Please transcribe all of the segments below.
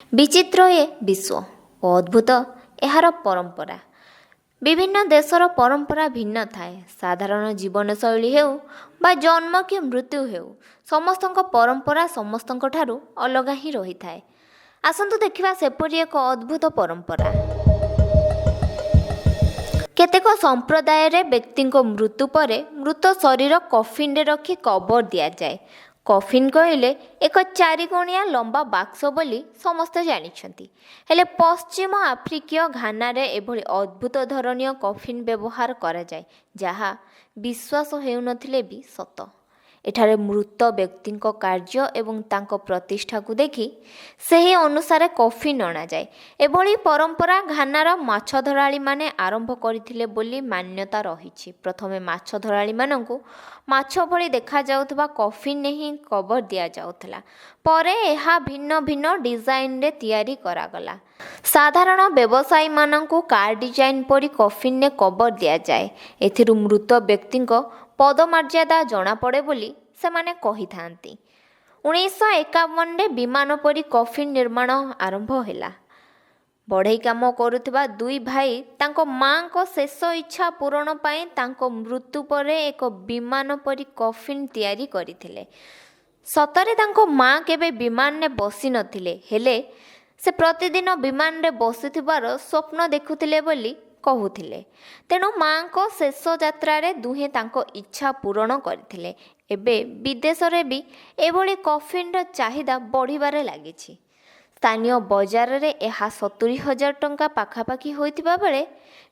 ବିଚିତ୍ର ଏ ବିଶ୍ୱ ଓ ଅଦ୍ଭୁତ ଏହାର ପରମ୍ପରା। ବିଭିନ୍ନ ଦେଶର ପରମ୍ପରା ଭିନ୍ନ ଥାଏ। ସାଧାରଣ ଜୀବନଶୈଳୀ ହେଉ ବା ଜନ୍ମ କି ମୃତ୍ୟୁ ହେଉ, ସମସ୍ତଙ୍କ ପରମ୍ପରା ସମସ୍ତଙ୍କଠାରୁ ଅଲଗା ହିଁ ରହିଥାଏ। ଆସନ୍ତୁ ଦେଖିବା ସେପରି ଏକ ଅଦ୍ଭୁତ ପରମ୍ପରା। କେତେକ ସମ୍ପ୍ରଦାୟରେ ବ୍ୟକ୍ତିଙ୍କ ମୃତ୍ୟୁ ପରେ ମୃତ ଶରୀର କଫିନରେ ରଖି କବର ଦିଆଯାଏ। କଫିନ୍ କହିଲେ ଏକ ଚାରିକୋଣିଆ ଲମ୍ବା ବାକ୍ସ ବୋଲି ସମସ୍ତେ ଜାଣିଛନ୍ତି। ହେଲେ ପଶ୍ଚିମ ଆଫ୍ରିକୀୟ ଘାନାରେ ଏଭଳି ଅଦ୍ଭୁତ ଧରଣୀୟ କଫିନ୍ ବ୍ୟବହାର କରାଯାଏ, ଯାହା ବିଶ୍ୱାସ ହେଉନଥିଲେ ବି ସତ। ଏଠାରେ ମୃତ ବ୍ୟକ୍ତିଙ୍କ କାର୍ଯ୍ୟ ଏବଂ ତାଙ୍କ ପ୍ରତିଷ୍ଠାକୁ ଦେଖି ସେହି ଅନୁସାରେ କଫିନ୍ ଅଣାଯାଏ। ଏଭଳି ପରମ୍ପରା ଘାନାର ମାଛ ଧରାଳିମାନେ ଆରମ୍ଭ କରିଥିଲେ ବୋଲି ମାନ୍ୟତା ରହିଛି। ପ୍ରଥମେ ମାଛ ଧରାଳିମାନଙ୍କୁ ମାଛ ଭଳି ଦେଖାଯାଉଥିବା କଫିନ୍ରେ ହିଁ କବର ଦିଆଯାଉଥିଲା। ପରେ ଏହା ଭିନ୍ନ ଭିନ୍ନ ଡିଜାଇନରେ ତିଆରି କରାଗଲା। ସାଧାରଣ ବ୍ୟବସାୟୀମାନଙ୍କୁ କାର୍ ଡିଜାଇନ୍ ପରି କଫିନ୍ରେ କବର ଦିଆଯାଏ। ଏଥିରୁ ମୃତ ବ୍ୟକ୍ତିଙ୍କ ପଦମର୍ଯ୍ୟାଦା ଜଣାପଡ଼େ ବୋଲି ସେମାନେ କହିଥାନ୍ତି। 1951ରେ ବିମାନ ପରି କଫିନ୍ ନିର୍ମାଣ ଆରମ୍ଭ ହେଲା। ବଢ଼େଇ କାମ କରୁଥିବା ଦୁଇ ଭାଇ ତାଙ୍କ ମାଆଙ୍କ ଶେଷ ଇଚ୍ଛା ପୂରଣ ପାଇଁ ତାଙ୍କ ମୃତ୍ୟୁ ପରେ ଏକ ବିମାନ ପରି କଫିନ୍ ତିଆରି କରିଥିଲେ। ସତରେ ତାଙ୍କ ମାଆ କେବେ ବିମାନରେ ବସି ନଥିଲେ, ହେଲେ ସେ ପ୍ରତିଦିନ ବିମାନରେ ବସୁଥିବାର ସ୍ୱପ୍ନ ଦେଖୁଥିଲେ ବୋଲି କହୁଥିଲେ। ତେଣୁ ମାଆଙ୍କ ଶେଷ ଯାତ୍ରାରେ ଦୁହେଁ ତାଙ୍କ ଇଚ୍ଛା ପୂରଣ କରିଥିଲେ। ଏବେ ବିଦେଶରେ ବି ଏଭଳି କଫିନ୍ର ଚାହିଦା ବଢ଼ିବାରେ ଲାଗିଛି। ସ୍ଥାନୀୟ ବଜାରରେ ଏହା 70,000 ଟଙ୍କା ପାଖାପାଖି ହୋଇଥିବା ବେଳେ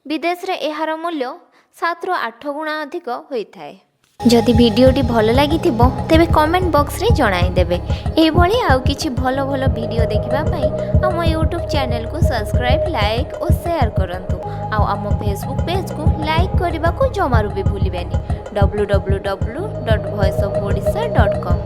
ବିଦେଶରେ ଏହାର ମୂଲ୍ୟ 7ରୁ 8 ଗୁଣା ଅଧିକ ହୋଇଥାଏ। ଯଦି ଭିଡ଼ିଓଟି ଭଲ ଲାଗିଥିବ, ତେବେ କମେଣ୍ଟ ବକ୍ସରେ ଜଣାଇଦେବେ। ଏହିଭଳି ଆଉ କିଛି ଭଲ ଭଲ ଭିଡ଼ିଓ ଦେଖିବା ପାଇଁ ଆମ ୟୁଟ୍ୟୁବ୍ ଚ୍ୟାନେଲକୁ ସବସ୍କ୍ରାଇବ୍, ଲାଇକ୍ ଓ ସେୟାର କରନ୍ତୁ। ଆଉ ଆମ ଫେସବୁକ୍ ପେଜ୍କୁ ଲାଇକ୍ କରିବାକୁ ଜମାରୁ ବି ଭୁଲିବେନି। www.voiceofodisha.com।